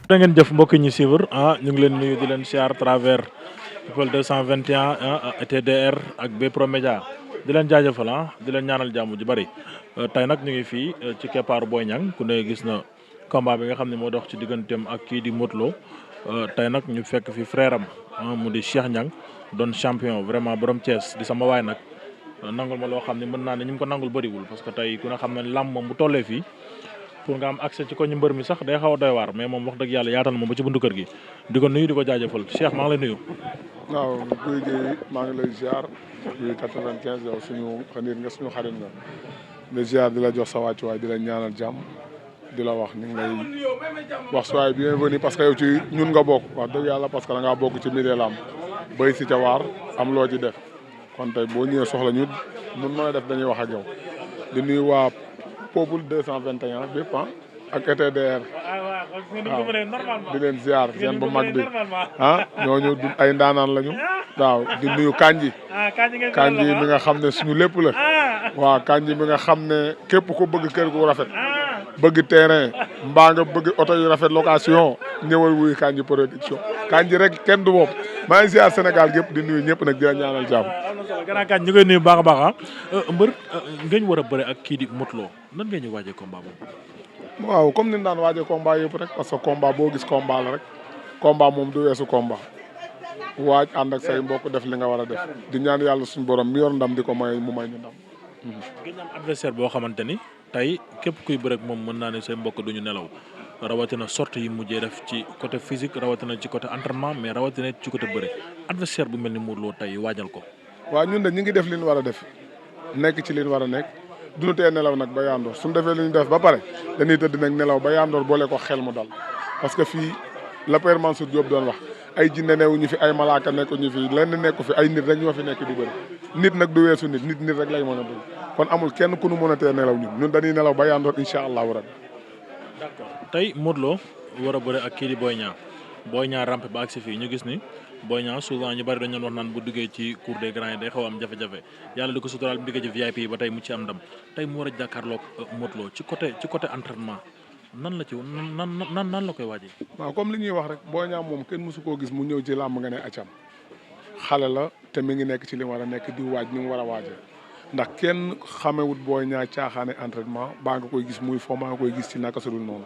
da ngeen jëf mbokk ñi suivre ñu ngi leen nuyu di leen siyaar travers People 221 TDR ak Bprod Media di leen jaajëfal di leen ñaanal jàmm ju bari tey nag ñu ngi fii ci keppaaru Boy Niang ku ne gis na combat bi nga xam ne moo dox ci digganteem ak kii di Modou Lo tey nag ñu fekk fi frère am mu di Cheikh Niang doon champion vraiment borom Thiès di sama waay nag nangul ma loo xam ne mën naa ne ñu ko nangul bëriwul parce que tey ku ne xam ne làmb moom bu tollee fii pour nga am accès ci ko ñu mbër mi sax day xaw a doy waar mais moom wax dëgg yàlla yaatal moom ba ci buntu kër gi di ko nuyu di ko jaajëfal Cheikh maa ngi lay nuyu. waaw Guy gi maa ngi lay ziar Guy 95 yow suñu xarit nga suñu xarit nga di ziar di la jox sa wàccuwaay di la ñaanal jàmm di la wax ni ngay wax sowaay bienvenue parce que yow ci ñun nga bokk wax dëgg yàlla parce que da ngaa bokk ci milieu lamb béy si ca waar am loo ci def kon tey boo ñëwee soxla ñu nun nooy def dañuy wax ak yow di nuyu waa Peuple 221 bépp ak ETDR waaw di leen ziar seen bu mag bi ñooñu ay ndaanaan lañu waaw di nuyu Kanji mi nga xam ne suñu lépp la waaw Kanji mi nga xam ne képp ko bëgg kër gu rafet bëgg terrain mbaa nga bëgg oto yu rafet location ñëwal wuy Kanji production Kanji rek kenn du moom maa ngi ziar Sénégal gépp di nuyu ñëpp nag di la ñaanal jàmm. gannaaw Kanji ñu koy nuyu baax a baax mbër ngeen war a bëre ak kii di Modou Lo nan ngeen ñu waajee combat boobu. waaw comme ni ñu daan waajee combat yëpp rek parce que combat boo gis combat la rek combat moom du weesu combat waaj ànd ak say mbokk def li nga war a def di ñaan yàlla suñu borom mi yor ndam di ko may mu may ñu ndam. ngeen am adversaire boo xamante ni tey képp kuy bëre ak moom mën naa ne say mbokk duñu nelaw rawatina sorte yi mujjee def ci côté physique rawatina ci côté entraînement mais rawatina ci côté bëre adversaire bu mel ni Modou Lo tey waajal ko. waaw ñun de ñu ngi def li ñu war a def nekk ci li ñu war a nekk. duñu tee nelaw nag ba yandoor suñu defee li ñu def ba pare dañuy tëdd nag nelaw ba yandoor boole ko xel mu dal parce que fii la Père Mansour Diop doon wax ay jinne newu ñu fi ay malaaka nekku ñu fi lenn nekku fi ay nit rek ñoo fi nekk di bëri nit nag du weesu nit rek lay mën a dul kon amul kenn ku nu mën a tee nelaw ñun dañuy nelaw ba yandoor incha allahu rabbi. d'accord tey Modou Lo war a bëre ak kii di Boy Niang rampe ba agsi fii ñu gis ni Boy Niang souvent ñu bari dañu doon wax naan bu duggee ci cour des grands yi day xaw am jafe-jafe yàlla di ko suturaal bu duggee ci VIP yi ba tey mu ci am ndam tey mu war a jàkkaarloog Modou Lo ci côté entraînement nan la ci nan la koy waajee. waaw comme li ñuy wax rek Boy Niang moom kenn mësu koo gis mu ñëw ci làmb nga ne acam xale la te mi ngi nekk ci li mu war a nekk di waaj ni mu war a waajee ndax kenn xamewut Boy Niang caaxaane entraînement baa nga koy gis muy fo maa nga koy gis ci naka sudul noonu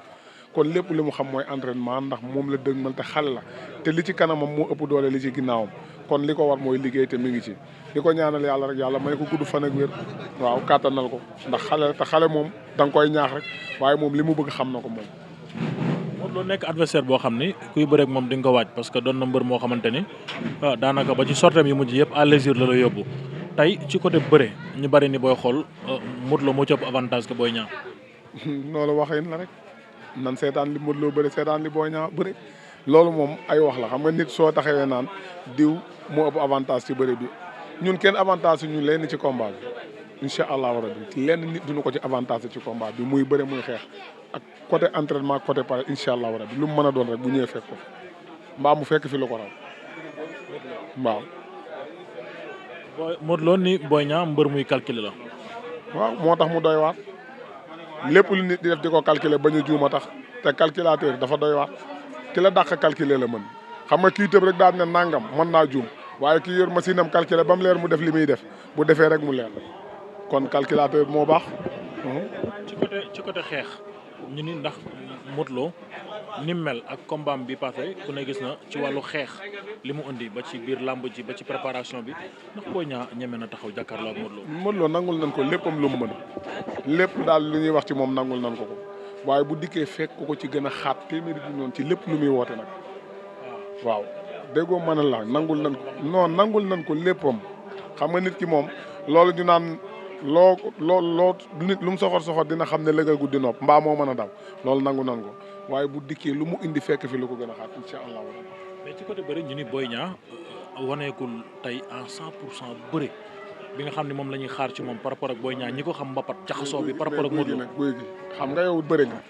kon lépp li mu xam mooy entraînement ndax moom la dëgmal te xale la te li ci kanamam moo ëpp doole li ci ginnaawam kon li ko war mooy liggéey te mi ngi ci di ko ñaanal yàlla rek yàlla may ko gudd fan ak wér waaw kàttanal ko ndax xale te xale moom da nga koy ñaax rek waaye moom li mu bëgg xam na ko moom. Modou Lo nekk adversaire boo xam ni kuy bëreek moom di nga ko waaj parce que doon na mbër moo xamante ni daanaka ba ci sortem yi mujj yëpp à légère la yóbbu tey ci côté bëre ñu bari ni booy xool Modou Lo moo ci ëpp avantage que Boy Niang. loolu waxin la rek. nan seetaan li Modou Lo bëri seetaan li Boy Niang bëri loolu moom ay wax la xam nga nit soo taxawee naan diw moo ëpp avantage ci bëri bi ñun kenn avantage ñu lenn ci combat bi incha allahu rabi lenn nit duñu ko ci avantage ci combat bi muy bëri muy xeex ak côté entraînement côté pare incha allahu rabi lu mu mën a doon rek bu ñëwee fekk ko mbaa mu fekk fi lu ko raw waaw. Modou Lo ni Boy Niang mbër muy calculer la. waaw moo tax mu doy waar. lépp lu nit di def di ko calculer bañ a juuma tax te calculateur dafa doy waar ki la dàq calculer la mën xam nga kii tëb rek daal ne nangam mën naa juum waaye kii yor machine am calculer ba mu leer mu def li muy def bu defee rek mu leer kon calculateur moo baax. ci côté xeex ñu ni ndax Modou Lo ni mel ak combat bi passé ku ne gis na ci wàllu xeex li mu indi ba ci biir làmb ji ba ci préparation bi ndax Boy Niang ñeme na taxaw jàkkaarloo ak Modou Lo. Modou Lo nangul nañ ko léppam lu mu mën lépp daal lu ñuy wax ci moom nangul nañ ko waaye bu dikkee fekk ko ci gën a xaat téeméeri bi noonu ci lépp lu muy woote nag waaw déggoo mën a la nangul nañ ko non nangul nañ ko léppam xam nga nit ki moom loolu ñu naan loo nit lu mu soxor dina xam ne lëgal guddi nopp mbaa moo mën a daw loolu nangu nan ko waaye bu dikkee lu mu indi fekk fi lu ko gën a xaat incha allah. mais ci côté bëri ñu ni Boy Niang waneekul tey en 100% bëri bi nga xam ne moom la ñuy xaar ci moom par rapport ak Boy Niang ñi ko xam mbapat jaxasoo bi par rapport ak Modou Lo guy gi xam nga yow bëri nga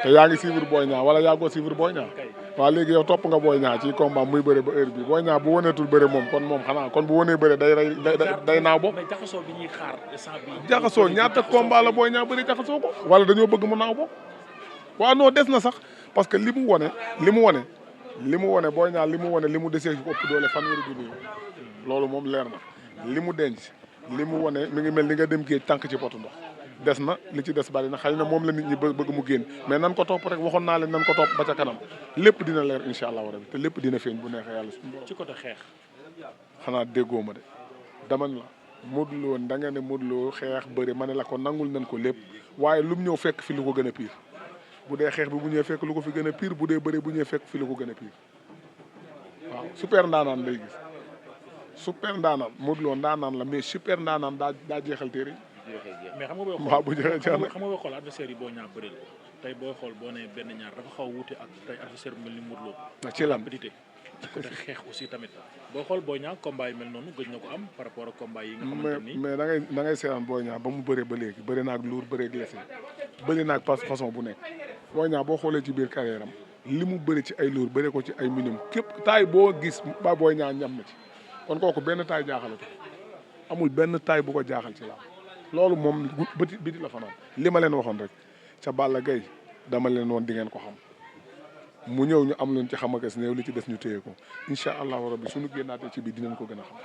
te yaa ngi suivre Boy Niang wala yaa ngoo suivre Boy Niang waaw léegi yow topp nga Boy Niang ci combat muy bëri ba heure bi Boy Niang bu waneetul bëri moom kon moom xanaa kon bu wanee bëri day naaw bopp. mais jaxasoo bi ñuy xaar instant bi jaxasoo ñaata combat la Boy Niang bëri jaxasoo ko wala dañoo bëgg mu naaw bopp waaw non des na sax parce que li mu wone Boy Niang li mu wone li mu desee ko ëpp doole fanweeri junni loolu moom leer na li mu denc li mu wone mi ngi mel ni nga dem géej tànk ci potu ndox des na li ci des bari na xëy na moom la nit ñi bëgg mu génn mais nan ko topp rek waxoon naa leen nan ko topp ba ca kanam lépp dina leer incha allahu rabi te lépp dina feeñ bu neexee yàlla suñu borom. ci côté xeex. xanaa déggoo ma de dama la Modou Lo da nga ne Modou Lo xeex bëri ma ne la ko nangul nañ ko lépp waaye lu mu ñëw fekk fi lu ko gën a pire bu dee xeex bi bu ñëwee fekk lu ko fi gën a pire bu dee bëri bu ñëwee fekk fi lu ko gën a pire waaw super ndaanaan lay gis super ndaanaan Modou Lo ndaanaan la mais super ndaanaan daa jeexal téere mais xam nga booy xool waaw bu jeexee jeex na xam nga booy xool adversaire yi boo ñaa bëril tey booy xool boo nee benn ñaar dafa xaw a wuute ak tey adversaire bu mel ni Modou Lo ci lan petité ci côté xeex aussi tamit boo xool boo ñaa combat yi mel noonu gëj na ko am par rapport ak combat yi nga xamante ni mais da ngay seetaan Boy Niang ba mu bëree ba léegi bëri naag luur bëree glacé bëri naag façon bu nekk Boy Niang boo xoolee ci biir carrière am li mu bëri ci ay luur bëri ko ci ay minimum képp taay boo gis ba Boy Niang ñam na ci kon kooku benn taay jaaxalatu amul benn taay bu ko jaaxal ci laa loolu moom biti la fanaan li ma leen waxoon rek ca Balla Gaye dama leen woon di ngeen ko xam mu ñëw ñu am luñ ci xam ak néew li ci des ñu téye ko incha allahu rabbi suñu génnaatee ci biir dinañ ko gën a xam.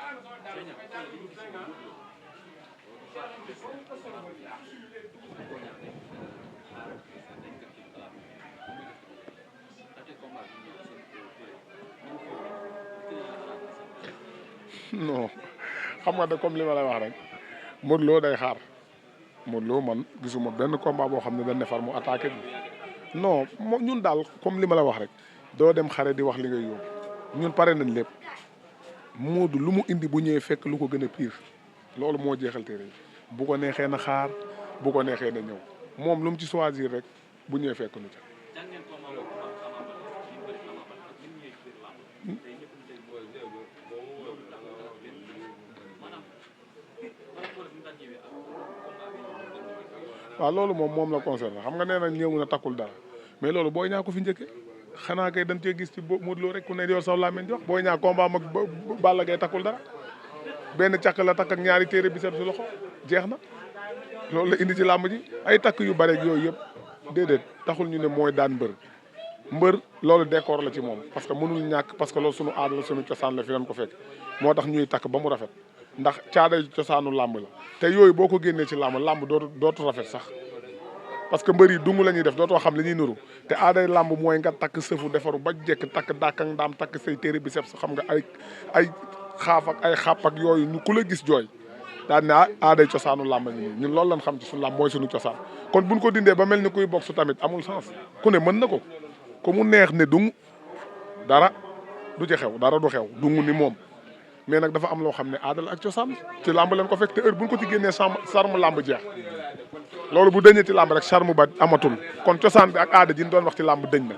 non xam nga de comme li ma lay wax rek Modou Lo day xaar Modou Lo man gisuma benn combat boo xam ne dañ ne far mu attaqué bi non ñun daal comme li ma la wax rek doo dem xare di wax li ngay yóbbu ñun pare nañ lépp Modou lu mu indi bu ñëwee fekk lu ko gën a pire loolu moo jeexal téere bu ko neexee na xaar bu ko neexee na ñëw moom lu mu ci choisir rek bu ñëwee fekk lu ca. waaw loolu moom la concerné xam nga nee na ñëw na takkul dara mais loolu Boy Niang ko fi njëkkee xanaa kay dañ cee gis ci Modou Lo rek ku ne yor saw làmmiñ jox Boy Niang combat mag Balla Gaye takkul dara benn càkk la takk ak ñaari téere bi set su loxo jeex na loolu la indi ci làmb ji ay takk yu bare ak yooyu yëpp déedéet taxul ñu ne mooy daan mbër loolu décor la ci moom parce que mënul ñàkk parce que loolu sunu aada la sunu cosaan la fi leen ko fekk moo tax ñuy takk ba mu rafet ndax caaday cosaanu làmb la te yooyu boo ko génnee ci làmb dootu rafet sax parce que mbër yi dungu la ñuy def dootoo xam li ñuy nuru te aaday làmb mooy nga takk sëfu defaru ba jekk takk dàkkak ndaam takk say téere bi sef xam nga ay xaaf ak ay xàpp ak yooyu ñu ku la gis jooy daal ne aaday cosaanu làmb ñi ñun loolu lañ xam ci suñu làmb mooy suñu cosaan kon buñ ko dindee ba mel ni kuy box su tamit amul sens ku ne mën na ko mu neex ne dung dara du ci xew dara du xew dung ni moom mais nag dafa am loo xam ne aadal ak cosaan ci làmb leen ko fekk te heure buñ ko ci génnee charme làmb jeex loolu bu dëñee ci làmb rek charme ba amatul kon cosaan bi ak aada ji ñu doon wax ci làmb dëñ na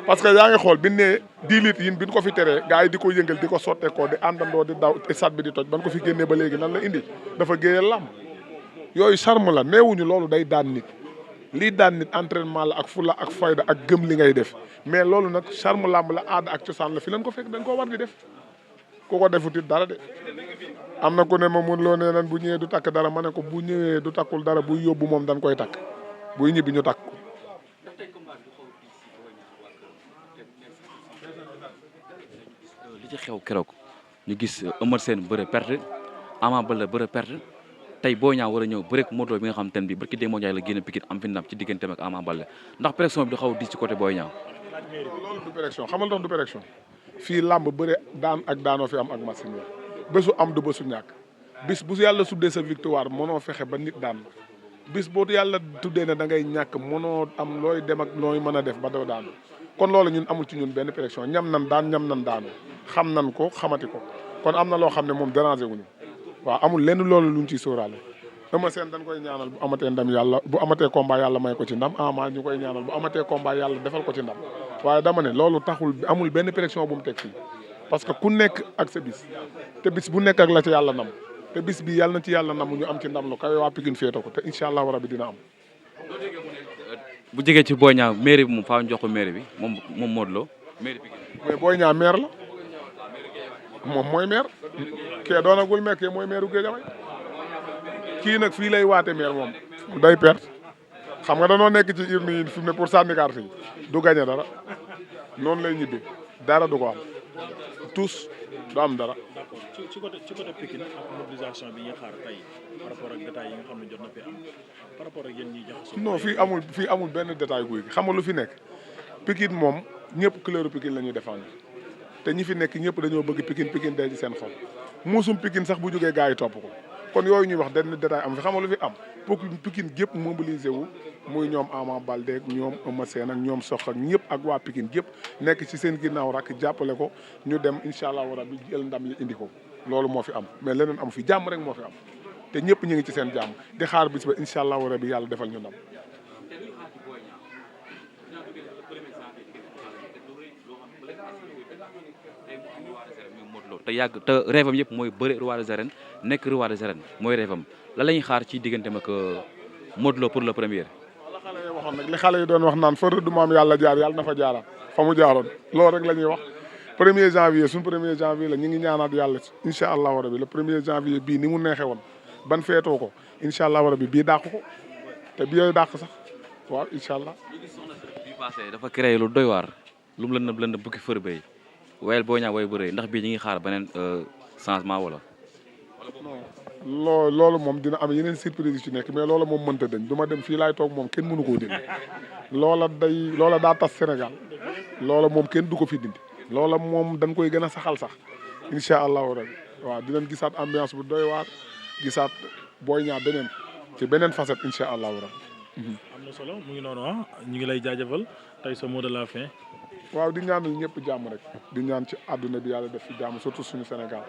parce que yaa ngi xool bi ne 10 litres yin bi ñu ko fi teree gars yi di ko yëngal di ko sotteekoo di àndandoo di daw sat bi di toj ban ko fi génnee ba léegi nan la indi dafa géeyal làmb yooyu charme la neewuñu loolu day daan nit lii daan nit entraînement la ak fula ak fayda ak gëm li ngay def mais loolu nag charme làmb la aada ak cosaan la fi leen ko fekk dañ koo war di def ku ko defutit dara de am na ku ne ma mun loo nee nan bu ñëwee du takk dara ma ne ko bu ñëwee du takkul dara buy yóbbu moom dañ koy takk buy ñibbi ñu takk ko li ci xew keroog ñu gis Eumeu Sène bëre perte Ama Baldé bëre perte tey Boy Niang war a ñëw bëre ak Modou Lo bi nga xam te ne bii barki démb Ndiaye la génn Pikine am fi ndam ci digganteem ak Ama Baldé ndax pression bi du xaw a diis ci côté Boy Niang. loolu du pression xamal tax du pression fii làmb bëre daan ak daanoo fi am ak machine la bésu am du bésu ñàkk bis bu yàlla suddee sa victoire mënoo fexe ba nit daan bis boo yàlla tuddee ne da ngay ñàkk mënoo am looy dem ak looy mën a def ba doo daanu kon loolu ñun amul ci ñun benn pression ñam nan daan ñam nan daanu xam nan ko xamati ko kon am na loo xam ne moom déranger wuñu waaw amul lenn loolu luñ ciy sóoraale Eumeu Sène dañ koy ñaanal bu amatee ndam yàlla bu amatee combat yàlla may ko ci ndam Ama ñu koy ñaanal bu amatee combat yàlla defal ko ci ndam waaye dama ne loolu taxul amul benn pression bu mu teg fii parce que ku nekk ak sa bis te bis bu nekk ak la ci yàlla nam te bis bi yàlla na ci yàlla nam ñu am ci ndam lu kawe waa Pikine féete ko te incha allahu rabi dina am. bu jegee ci Boy Niang mairie bi moom faa ñu jox ko mairie bi moom Modou Lo mairie Pikine. mais Boy Niang maire la moom mooy maire kee doonagul maire kee mooy maire u Guédiawaye kii nag fii lay waate maire moom day perte xam nga danoo nekk ci urne yi fi mu ne pour sànni carte yi du gagné dara noonu lay ñibbi dara du ko am tous du am dara. d'accord ci côté Pikine ak mobilisation bi ñuy xaar tey par rapport ak détails yi nga xam ne jot na fi am par rapport ak yéen ñiy jaxasoo. non fii amul benn détail guy gi xam nga lu fi nekk Pikine moom ñëpp couleur Pikine la ñuy défendre te ñi fi nekk ñëpp dañoo bëgg Pikine day ci seen xol muusum Pikine sax bu jógee gars yi topp ko kon yooyu ñuy wax benn détail am fi xam nga lu fi am pour Pikine gépp mobilisé wu muy ñoom Ama Baldé ak ñoom Eumeu Sène ak ñoom Sokh ak ñëpp ak waa Pikine gépp nekk ci seen ginnaaw rakk jàppale ko ñu dem incha allahu rabbi jël ndam li indi ko loolu moo fi am mais leneen am fi jàmm rek moo fi am te ñëpp ñu ngi ci seen jàmm di xaar bis ba incha allahu rabbi yàlla defal ñu ndam. te yàgg te rêve am yëpp mooy bëre roi des arènes nekk roi des arènes mooy rêve am la ñuy xaar ci digganteem ak Modou Lo pour le premier. la xale yi waxoon nag li xale yi doon wax naan fa rëdd maam yàlla jaar yàlla na fa jaaraat fa mu jaaroon loolu rek la ñuy wax 1er janvier suñu 1er janvier la ñu ngi ñaanaat yàlla incha allahu rabi le 1er janvier bii ni mu neexee woon ban feetoo ko incha allahu rabi bii dàq ko te bii dàq sax waaw incha allah. bii passé dafa créé lu doy waar lu mu lënd bukki fër bay wayel boo ñaa way bëree ndax bii ñu ngi xaar beneen changement wala. non loolu moom dina am yeneen surprise yu ci nekk mais loolu moom mënta dañ du ma dem fii laay toog moom kenn mënu koo dindi loola daa tas Sénégal loola moom kenn du ko fi dindi loola moom dañ koy gën a saxal sax incha allahu rabi waaw dinañ gisaat ambiance bu doy waar gisaat booy ñaa beneen facette incha allahu rabi. am na solo mu ngi noonu ñu ngi lay jaajëfal tey sa mot de la fin. waaw di ñaanal ñëpp jàmm rek di ñaan ci àdduna bi yàlla def fi jàmm surtout suñu Sénégal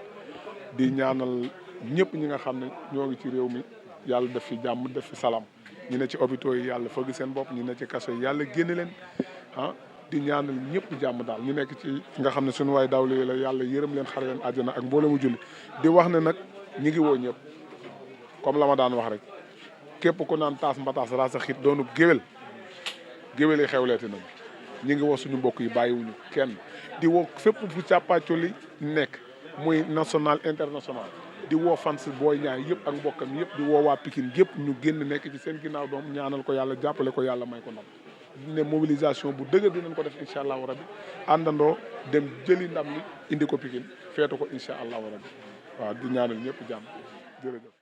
di ñaanal ñëpp ñi nga xam ne ñoo ngi ci réew mi yàlla def fi jàmm def fi salaam ñu ne ci hôpitaux yi yàlla fëgg seen bopp ñu ne ci kaso yi yàlla génne leen di ñaanal ñëpp jàmm daal ñu nekk ci nga xam ne suñu waay dawli la yàlla yërëm leen xare leen àjjana ak mbooloo mu julli di wax ne nag ñi ngi woo ñëpp comme la ma daan wax rek képp ku naan taas mbataas raasa xit doonu géwél yi xewleeti nañ ñi ngi woo suñu mbokk yi bàyyiwuñu kenn di woo fépp fu càppaacoli nekk muy national international di woo fans Boy Niang yëpp ak mbokkam yëpp di woo waa Pikine yëpp ñu génn nekk ci seen ginnaaw doom ñaanal ko yàlla jàppale ko yàlla may ko ndam ne mobilisation bu dëgër dinañ ko def incha allahu rabbi àndandoo dem jëli ndam li indi ko Pikine feetu ko incha allahu rabbi waaw di ñaanal ñëpp jàmm jërëjëf.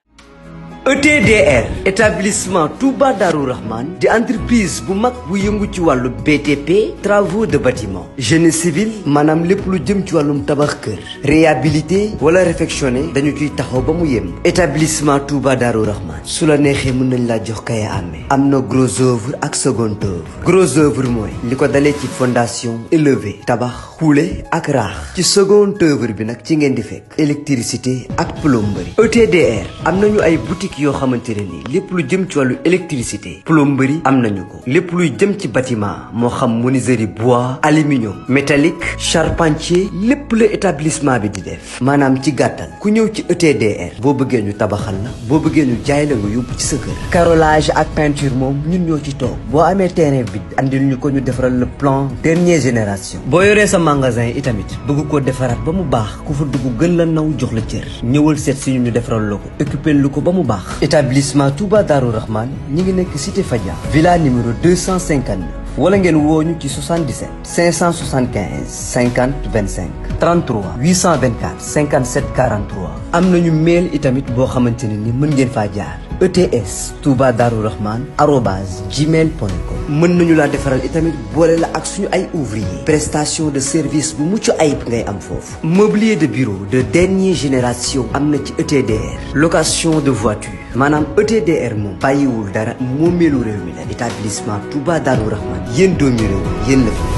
ETDR établissement Touba Darou Rahman di entreprise bu mag bu yëngu ci wàllu BTP travaux de bâtiment génie civil maanaam lépp lu jëm ci wàllum tabax kër réhabilité wala réfectionné dañu ciy taxaw ba mu yem. établissement Touba Darou Rahman su la neexee mën nañ laa jox kaya amee am na gros œuvre ak second œuvre gros œuvre mooy li ko dalee ci fondation élevé tabax xuule ak raax ci second œuvre bi nag ci ngeen di fekk électricité ak plomberie. ETDR am nañu ay boutique yoo xamante ne ni lépp lu jëm ci wàllu électricité plomberie am nañu ko lépp luy jëm ci bâtiment moo xam menuiserie bois aluminium métallique charpentier lépp la établissement bi di def maanaam ci gàttal ku ñëw ci ETDR boo bëggee ñu tabaxal la boo bëggee ñu jaay la nga yóbbu ci sa kër. carrelage ak peinture moom ñun ñoo ci toog boo amee terrain bi andil ñu ko ñu defaral le plan dernière génération. boo yoree sa magasin itamit bëgg koo defaraat ba mu baax ku fa dugg gën la naw jox la cër ñëwal seet si ñu defaral la ko occupé lu ko ba mu baax. établissement Touba Darou Rahman ñi ngi nekk cité Fadia villa numéro 259 wala ngeen woo ñu ci 77 575 50 25 33 824 57 43 am nañu mail itamit boo xamante ne ni mën ngeen faa jaar ETS Touba Darou Rahman @gmail.com mën nañu laa defaral itamit boole la ak suñu ay ouvrier prestation de service bu mucc ayib ngay am foofu mobilier de bureau de dernière génération am na ci ETDR location de voiture maanaam ETDR moom bàyyiwul dara moomeelu réew mi la établissement Touba Darou Rahman yéen doomi réew yéen la fi